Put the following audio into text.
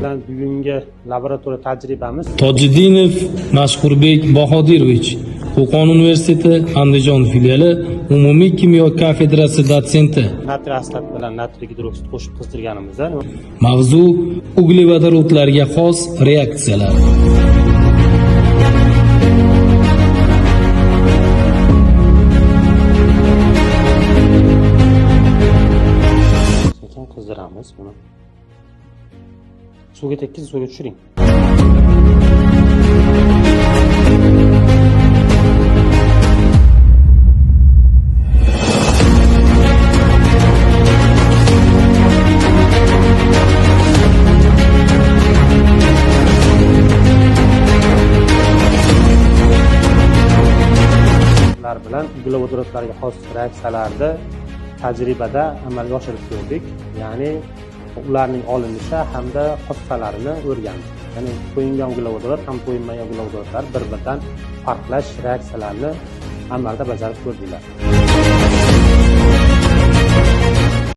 Bilan bugungi laboratoriya tajribamiz Tojiddinov Mashhurbek Bahodirovich, Qo'qon universiteti Andijon filiali umumiy kimyo kafedrasi dotsenti. Natriy asetat bilan natriy gidroksid qo'shib qizdirganimizda Mavzu: uglevodorodlarga xos reaksiyalar. Sekin qizdiramiz buni. Suvga tekkizib, suvga tushiring. Ular bilan uglevodorodlarga xos reaksiyalarni tajribada amalga oshirib ko'rdik. Ya'ni ularning olinishi hamda xossalarini o'rgandik. Ya'ni to'yingan uglevodorod ham to'yinmagan uglevodorodlar bir-biridan farqlash reaksiyalarini amalda bajarib ko'rdinglar.